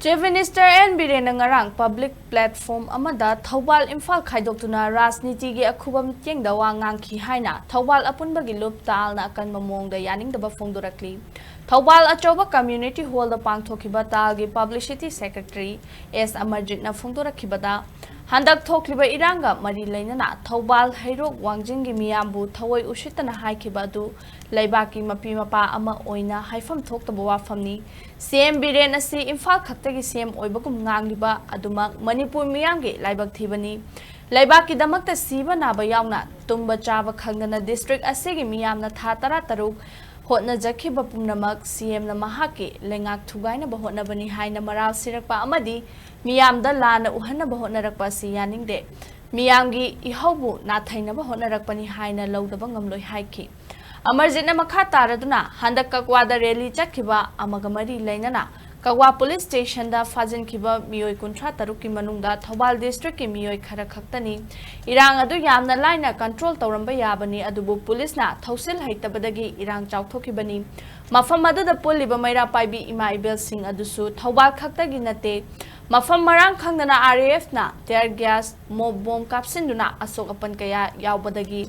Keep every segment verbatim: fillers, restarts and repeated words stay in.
Chief Minister and ꯕꯤꯔꯦꯟꯅ ꯉꯔꯥꯡ public platform ꯑꯃꯗ ꯊꯧꯕꯥꯜ ꯏꯝꯐꯥꯜ ꯈꯥꯏꯗꯣꯛꯇꯨꯅ ꯔꯥꯖꯅꯤꯇꯤꯒꯤ ꯑꯈꯨꯕ ꯃꯤꯠꯌꯦꯡꯗ ꯋꯥ ꯉꯥꯡꯈꯤ ꯍꯥꯏꯅ ꯊꯧꯕꯥꯜ ꯑꯄꯨꯟꯕꯒꯤ ꯂꯨꯞ ꯇꯥꯜꯅ ꯑꯀꯟꯕ ꯃꯑꯣꯡꯗ ꯌꯥꯅꯤꯡꯗꯕ ꯐꯣꯡꯗꯣꯔꯛꯂꯤ꯫ ꯊꯧꯕꯥꯜ ꯑꯆꯧꯕ community hallꯗ ꯄꯥꯡꯊꯣꯛꯈꯤꯕ ꯇꯥꯜꯒꯤ publicity secretary ꯑꯦꯁ ꯑꯃꯔꯖꯤꯠꯅ ꯐꯣꯡꯗꯣꯔꯛꯈꯤꯕꯗ, ꯍꯟꯗꯛ ꯊꯣꯛꯂꯤꯕ ꯏꯔꯥꯡꯒ ꯃꯔꯤ ꯂꯩꯅꯅ ꯊꯧꯕꯥꯜ ꯍꯩꯔꯣꯛ ꯋꯥꯡꯖꯤꯡꯒꯤ ꯃꯤꯌꯥꯝꯕꯨ ꯊꯑꯣꯏ ꯎꯁꯤꯠꯇꯅ ꯍꯥꯏꯈꯤꯕ ꯑꯗꯨ ꯂꯩꯕꯥꯛꯀꯤ ꯃꯄꯤ ꯃꯄꯥ ꯑꯃ ꯑꯣꯏꯅ ꯍꯥꯏꯐꯝ ꯊꯣꯛꯇꯕ ꯋꯥꯐꯝꯅꯤ꯫ ꯁꯤ ꯑꯦꯝ ꯕꯤꯔꯦꯟ ꯑꯁꯤ ꯏꯝꯐꯥꯜ ꯈꯛꯇꯒꯤ ꯁꯤ ꯑꯦꯝ ꯑꯣꯏꯕꯒꯨꯝ ꯉꯥꯡꯂꯤꯕ ꯑꯗꯨꯃꯛ ꯃꯅꯤꯄꯨꯔ ꯃꯤꯌꯥꯝꯒꯤ ꯂꯥꯏꯕꯛ ꯊꯤꯕꯅꯤ꯫ ꯂꯩꯕꯥꯛꯀꯤꯗꯃꯛꯇ ꯁꯤꯕ ꯅꯥꯕ ꯌꯥꯎꯅ ꯇꯨꯝꯕ ꯆꯥꯕ ꯈꯪꯗꯅ district ꯑꯁꯤꯒꯤ ꯃꯤꯌꯥꯝꯅ ꯊꯥ ꯇꯔꯥꯇꯔꯨꯛ ꯍꯣꯠꯅꯖꯈꯤꯕ ꯄꯨꯝꯅꯃꯛ ꯁꯤ ꯑꯦꯝꯅ ꯃꯍꯥꯛꯀꯤ ꯂꯩꯉꯥꯛ ꯊꯨꯒꯥꯏꯅꯕ ꯍꯣꯠꯅꯕꯅꯤ ꯍꯥꯏꯅ ꯃꯔꯥꯜ ꯁꯤꯔꯛꯄ ꯑꯃꯗꯤ ꯃꯤꯌꯥꯝꯗ ꯂꯥꯟꯅ ꯎꯍꯟꯅꯕ ꯍꯣꯠꯅꯔꯛꯄ ꯑꯁꯤ ꯌꯥꯅꯤꯡꯗꯦ꯫ ꯃꯤꯌꯥꯝꯒꯤ ꯏꯍꯧꯕꯨ ꯅꯥꯊꯩꯅꯕ ꯍꯣꯠꯅꯔꯛꯄꯅꯤ ꯍꯥꯏꯅ ꯂꯧꯗꯕ ꯉꯝꯂꯣꯏ ꯍꯥꯏꯈꯤ꯫ ꯑꯃꯔꯖꯤꯠꯅ ꯃꯈꯥ ꯇꯥꯔꯗꯨꯅ ꯍꯟꯗꯛ ꯀꯛꯋꯥꯗ rally ꯆꯠꯈꯤꯕ ꯑꯃꯒ ꯃꯔꯤ ꯂꯩꯅꯅ ꯀꯛꯋꯥ police stationꯗ ꯐꯥꯖꯤꯟꯈꯤꯕ ꯃꯤꯑꯣꯏ ꯀꯨꯟꯊ꯭ꯔꯥ ꯇꯔꯨꯛꯀꯤ ꯃꯅꯨꯡꯗ ꯊꯧꯕꯥꯜ districtꯀꯤ ꯃꯤꯑꯣꯏ ꯈꯔ ꯈꯛꯇꯅꯤ꯫ ꯏꯔꯥꯡ ꯑꯗꯨ ꯌꯥꯝꯅ ꯂꯥꯏꯅ control ꯇꯧꯔꯝꯕ ꯌꯥꯕꯅꯤ, ꯑꯗꯨꯕꯨ policeꯅ ꯊꯧꯁꯤꯜ ꯍꯩꯇꯕꯗꯒꯤ ꯏꯔꯥꯡ ꯆꯥꯎꯊꯣꯛꯈꯤꯕꯅꯤ꯫ ꯃꯐꯝ ꯑꯗꯨꯗ ꯄꯨꯜꯂꯤꯕ ꯃꯩꯔꯥ ꯄꯥꯏꯕꯤ ꯏꯃꯥ ꯏꯕꯦꯜꯁꯤꯡ ꯑꯗꯨꯁꯨ ꯊꯧꯕꯥꯜ ꯈꯛꯇꯒꯤ ꯅꯠꯇꯦ꯫ ꯃꯐꯝ ꯃꯔꯥꯡ ꯈꯪꯗꯅ R A Fꯅ tear gas, mob bomb ꯀꯥꯞꯁꯤꯟꯗꯨꯅ ꯑꯁꯣꯛ ꯑꯄꯟ ꯀꯌꯥ ꯌꯥꯎꯕꯗꯒꯤ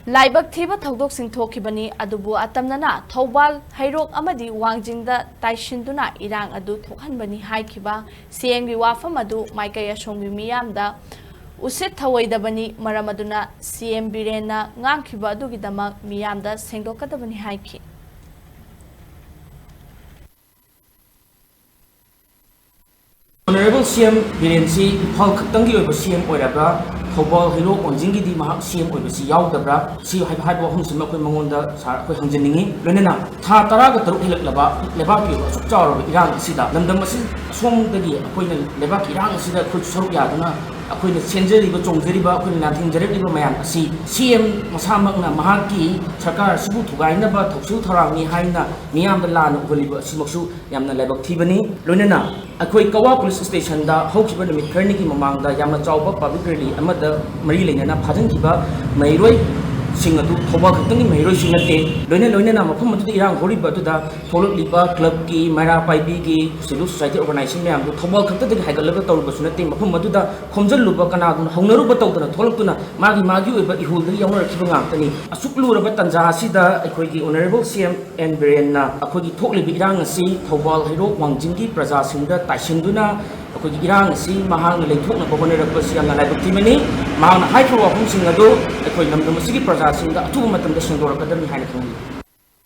ꯂꯥꯏꯕꯛ ꯊꯤꯕ ꯊꯧꯗꯣꯛꯁꯤꯡ ꯊꯣꯛꯈꯤꯕꯅꯤ꯫ ꯑꯗꯨꯕꯨ ꯑꯇꯝꯅꯅ ꯊꯧꯕꯥꯜ, ꯍꯩꯔꯣꯛ ꯑꯃꯗꯤ ꯋꯥꯡꯖꯤꯡꯗ ꯇꯥꯏꯁꯤꯟꯗꯨꯅ ꯏꯔꯥꯡ ꯑꯗꯨ ꯊꯣꯛꯍꯟꯕꯅꯤ ꯍꯥꯏꯈꯤꯕ ꯁꯤ ꯑꯦꯝꯒꯤ ꯋꯥꯐꯝ ꯑꯗꯨ ꯃꯥꯏꯀꯩ ꯑꯁꯣꯝꯒꯤ ꯃꯤꯌꯥꯝꯗ ꯎꯁꯤꯠ ꯊꯑꯣꯏꯗꯕꯅꯤ꯫ ꯃꯔꯝ ꯑꯗꯨꯅ ꯁꯤ ꯑꯦꯝ ꯕꯤꯔꯦꯟꯅ ꯉꯥꯡꯈꯤꯕ ꯑꯗꯨꯒꯤꯗꯃꯛ ꯃꯤꯌꯥꯝꯗ ꯁꯦꯡꯗꯣꯛꯀꯗꯕꯅꯤ ꯍꯥꯏꯈꯤ꯫ Honourable C M ꯕꯤꯔꯦꯟꯁꯤ ꯏꯝꯐꯥꯜ ꯈꯛꯇꯪꯒꯤ ꯑꯣꯏꯕ C M ꯑꯣꯏꯔꯒ ꯊꯧꯕꯥꯜ, ꯍꯩꯔꯣꯛ, ꯋꯥꯡꯖꯤꯡꯒꯤꯗꯤ ꯃꯍꯥꯛ C M ꯑꯣꯏꯕꯁꯤ ꯌꯥꯎꯗꯕ꯭ꯔꯥ? ꯁꯤ ꯍꯥꯏꯕ, ꯍꯥꯏꯕ ꯋꯥꯐꯝꯁꯤꯃ ꯑꯩꯈꯣꯏ ꯃꯉꯣꯟꯗ ꯁꯥꯔ ꯑꯩꯈꯣꯏ ꯍꯪꯖꯅꯤꯡꯉꯤ꯫ ꯂꯣꯏꯅꯅ ꯊꯥ ꯇꯔꯥꯒ ꯇꯔꯨꯛ ꯍꯦꯜꯂꯛꯂꯕ ꯂꯩꯕꯥꯛꯀꯤ ꯑꯣꯏꯕ ꯑꯁꯨꯛ ꯆꯥꯎꯔꯕ ꯏꯔꯥꯡ ꯑꯁꯤꯗ ꯂꯝꯗꯝ ꯑꯁꯤ ꯑꯁꯣꯝꯗꯒꯤ ꯑꯩꯈꯣꯏꯅ ꯂꯩꯕꯥꯛꯀꯤ ꯏꯔꯥꯡ ꯑꯁꯤꯗ ꯑꯩꯈꯣꯏ ꯁꯔꯨꯛ ꯌꯥꯗꯨꯅ ꯑꯩꯈꯣꯏꯅ ꯆꯦꯟꯖꯔꯤꯕ, ꯆꯣꯡꯖꯔꯤꯕ, ꯑꯩꯈꯣꯏꯅ ꯂꯥꯟꯊꯦꯡꯖꯔꯛꯂꯤꯕ ꯃꯌꯥꯝ ꯑꯁꯤ C M ꯃꯁꯥꯃꯛꯅ ꯃꯍꯥꯛꯀꯤ ꯁꯔꯀꯥꯔ ꯑꯁꯤꯕꯨ ꯊꯨꯒꯥꯏꯅꯕ ꯊꯧꯁꯤꯜ ꯊꯧꯔꯥꯡꯅꯤ ꯍꯥꯏꯅ ꯃꯤꯌꯥꯝꯗ ꯂꯥꯟꯅ ꯎꯍꯜꯂꯤꯕ ꯑꯁꯤꯃꯛꯁꯨ ꯌꯥꯝꯅ ꯂꯥꯏꯕꯛ ꯊꯤꯕꯅꯤ꯫ ꯂꯣꯏꯅꯅ ꯑꯩꯈꯣꯏ ꯀꯛꯋꯥ police stationꯗ ꯍꯧꯈꯤꯕ ꯅꯨꯃꯤꯠ ꯈꯔꯅꯤꯒꯤ ꯃꯃꯥꯡꯗ ꯌꯥꯝꯅ ꯆꯥꯎꯕ public rally ꯑꯃꯗ ꯃꯔꯤ ꯂꯩꯅꯅ ꯐꯥꯖꯤꯟꯈꯤꯕ ꯃꯍꯩꯔꯣꯏ ꯁꯤꯡ ꯑꯗꯨ ꯊꯧꯕꯥꯜ ꯈꯛꯇꯪꯒꯤ ꯃꯍꯩꯔꯣꯏꯁꯤꯡ ꯅꯠꯇꯦ, ꯂꯣꯏꯅ ꯂꯣꯏꯅꯅ ꯃꯐꯝ ꯑꯗꯨꯗ ꯏꯔꯥꯡ ꯍꯧꯔꯤꯕ ꯑꯗꯨꯗ ꯊꯣꯛꯂꯛꯂꯤꯕ clubꯀꯤ, ꯃꯩꯔꯥ ꯄꯥꯏꯕꯤꯒꯤ, civil society organization ꯃꯌꯥꯝꯗꯨ ꯊꯧꯕꯥꯜ ꯈꯛꯇꯗꯒꯤ ꯍꯥꯏꯒꯠꯂꯒ ꯇꯧꯔꯨꯕꯁꯨ ꯅꯠꯇꯦ, ꯃꯐꯝ ꯑꯗꯨꯗ ꯈꯣꯝꯖꯤꯜꯂꯨꯕ ꯀꯅꯥꯒꯨꯝꯕ ꯍꯧꯅꯔꯨꯕ ꯇꯧꯗꯅ ꯊꯣꯛꯂꯛꯇꯨꯅ ꯃꯥꯒꯤ ꯃꯥꯒꯤ ꯑꯣꯏꯕ ꯏꯍꯨꯜꯗꯒꯤ ꯌꯥꯎꯅꯔꯛꯈꯤꯕ ꯉꯥꯛꯇꯅꯤ꯫ ꯑꯁꯨꯛ ꯂꯨꯔꯕ ꯇꯥꯟꯖꯥ ꯑꯁꯤꯗ ꯑꯩꯈꯣꯏꯒꯤ Honourable C M N ꯕꯤꯔꯦꯟꯅ ꯑꯩꯈꯣꯏꯒꯤ ꯊꯣꯛꯂꯤꯕ ꯏꯔꯥꯡ ꯑꯁꯤ ꯊꯧꯕꯥꯜ ꯍꯩꯔꯣꯛ ꯋꯥꯡꯖꯤꯡꯒꯤ ꯄ꯭ꯔꯖꯥꯁꯤꯡꯗ ꯇꯥꯏꯁꯤꯟꯗꯨꯅ ꯑꯩꯈꯣꯏꯒꯤ ꯏꯔꯥꯡ ꯑꯁꯤ ꯃꯍꯥꯛꯅ ꯂꯩꯊꯣꯛꯅꯕ ꯍꯣꯠꯅꯔꯛꯄꯁꯤ ꯌꯥꯝꯅ ꯂꯥꯏꯕꯛ ꯊꯤꯕꯅꯤ꯫ ꯃꯍꯥꯛꯅ ꯍꯥꯏꯈꯤꯕ ꯋꯥꯐꯝꯁꯤꯡ ꯑꯗꯨ ꯑꯩꯈꯣꯏ ꯂꯝꯗꯝ ꯑꯁꯤꯒꯤ ꯄ꯭ꯔꯖꯥꯁꯤꯡꯗ ꯑꯊꯨꯕ ꯃꯇꯝꯗ ꯁꯦꯡꯗꯣꯔꯛꯀꯗꯕꯅꯤ ꯍꯥꯏꯅ ꯈꯪꯍꯜꯂꯤ꯫